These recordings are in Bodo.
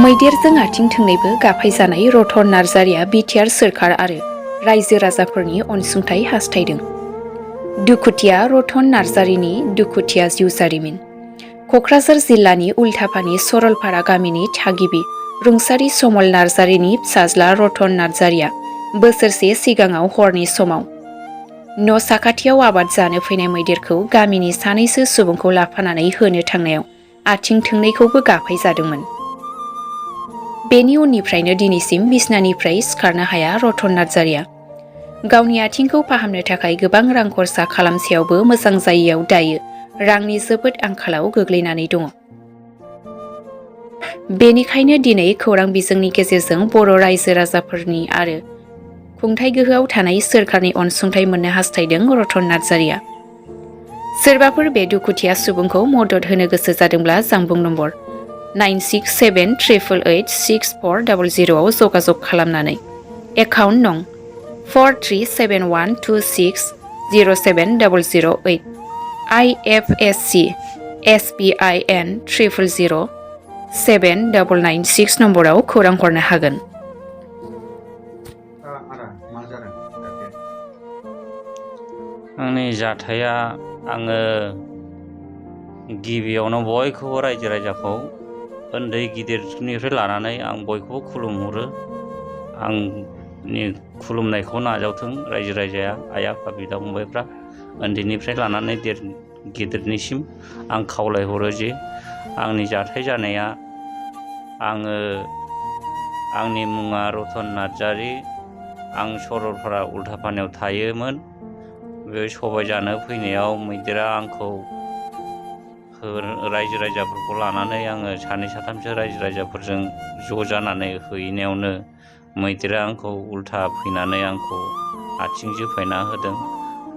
मैदेरजों आथिं थोंनैबो गाफायजानाय रतन नार्जारिया बिटिआर सोरखार आरो रायजो राजाफोरनि अनसुंथाइ हास्थायदों। दुखुथिया रतन नार्जारिनि दुखुथिया जिउ जारिमिन। कक्राझार जिल्लानि उल्थापानि सरलपारा गामिनि थागिबि रुंसारि समल नार्जारिनि फिसाज्ला रतन नार्जारिया बोसोरसे सिगाङाव हरनि समाव न' साखाथियाव आबाद जानो फैनाय मैदेरखौ गामिनि सानैसो सुबुंखौ लाफानानै होनो थांनायाव आथिं थोंनैखौबो गाफायजादोंमोन। बेनि उननिफ्रायनो दिनैसिम बिसनानिफ्राय सिखारनो हाया रतन नार्जारिया। गावनि आथिंखौ फाहामनो थाखाय गोबां रां खरसा खालामसेयावबो मोजां जायैयाव दायो रांनि जोबोद आंखालाव गोग्लैनानै दङ। बेनिखायनो दिनै खौरां बिजोंनि गेजेरजों बर' रायजो राजाफोरनि आरो खुंथाइ गोहोआव थानाय सोरखारनि अनसुंथाइ मोननो हास्थायदों रतन नार्जारिया। सोरबाफोर बे दुखुथिया सुबुंखौ मदद होनो गोसो जादोंब्ला जानबुं नम्बर 9678886400 आव जगाजग खालामनानै एकाउन्ट नं 437126070008 IFSC SBIN 000996 नम्बराव खौरां हरनो हागोन। आंनि जाथाया आङो गिबियावनो बयखौबो रायजो राजाखौ उन्दै गिदिरनिफ्राय लानानै आं बयखौबो खुलुमहरो। आंनि खुलुमनायखौ नाजावथों रायजो राजाया, आइ आफा बिदा फंबायफ्रा उन्दैनिफ्राय लानानै गिदिरनिसिम आं खावलायहरो जे आंनि जाथाय जानाया आंनि मुङा रतन नार्जारि। आं सरलपारा उल्थापानियाव थायोमोन। बे सबाय जानो फैनायाव मैदेरा आंखौ रायजो राजाफोरखौ लानानै आङो सानै साथामसो रायजो राजाफोरजों ज' जानानै हैनायावनो मैदेरा आंखौ उल्था फैनानै आंखौ आथिं जोफायना होदों।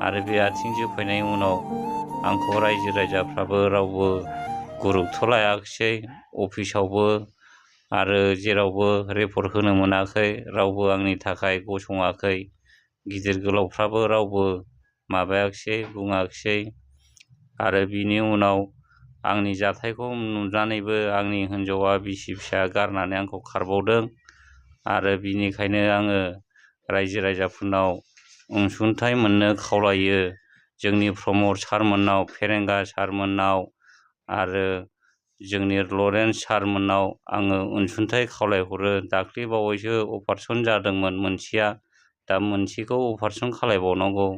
आरो बे आथिं जोफायनायनि उनाव आंखौ रायजो राजाफ्राबो रावबो गुरुत्थ' लायाखिसै। अफिसावबो आरो जेरावबो रिपर्ट होनो मोनाखै, रावबो आंनि थाखाय गसङाखै। गिदिर गोलावफ्राबो रावबो माबायाखिसै, बुङाखिसै। आरो बिनि उनाव आंनि जाथायखौ नुनानैबो आंनि हिन्जावा बिसि फिसाया गारनानै आंखौ खारबावदों। आरो बिनिखायनो आङो रायजो राजाफोरनाव अनसुंथाइ मोननो खावलायो। जोंनि प्रमद सारमोननाव, फेरेंगा सारमोननाव आरो जोंनि लरेन्स सारमोननाव आङो अनसुंथाइ खावलायहरो। दाख्लै बावैसो अपारेसन जादोंमोन मोनसेया, दा मोनसेखौ अपारेसन खालायबावनांगौ।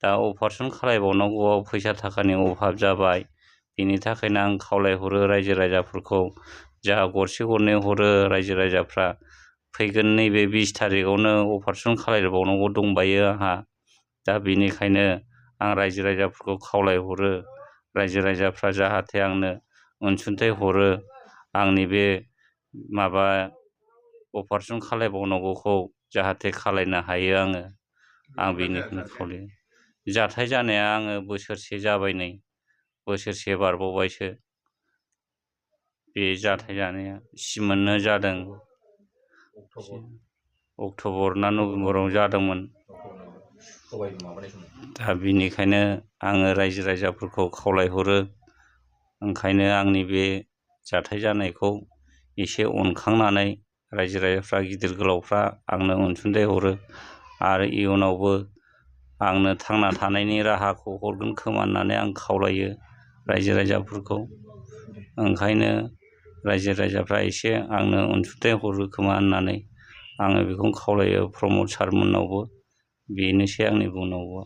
दा अपारेसन खालायबावनांगौआव फैसा थाखानि अभाब जाबाय। बेनि थाखायनो आं खावलायहरो रायजो राजाफोरखौ, जा गरसे गरनै हरो रायजो राजाफ्रा। फैगोन नैबे 20 थारिखआवनो अपारेसन खालायबावनांगौ दंबायो आंहा। दा बेनिखायनो आं रायजो राजाफोरखौ खावलायहरो, रायजो राजाफ्रा जाहाथे आंनो अनसुंथाइ हरो। आंनि बे अपारेसन खालायबावनांगौखौ जाहाथे खालायनो हायो आङो। आं बेनिखौनो खावलायो। जाथाय जानाया आङो बोसोरसे जाबाय, नै बोसोरसे बारबावबायसो बे जाथाय जानाया। सिमोननो जादों अक्ट'बर ना नभेम्बराव जादोंमोन। दा बिनिखायनो आङो रायजो राजाफोरखौ खावलायहरो, ओंखायनो आंनि बे जाथाय जानायखौ एसे अनखांनानै रायजो राजाफ्रा, गिदिर गोलावफ्रा आंनो अनसुंथाइ हरो। आरो इयुनावबो आंनो थांना थानायनि राहाखौ हरगोन खोमा होननानै आं खावलायो रायजो राजाफोरखौ। ओंखायनो रायजो राजाफ्रा एसे आंनो अनसुंथाइ हरो खोमा होननानै आङो बेखौनो खावलायो प्रमद सारमोननावबो। बेनोसै आंनि बुंनांगौआ।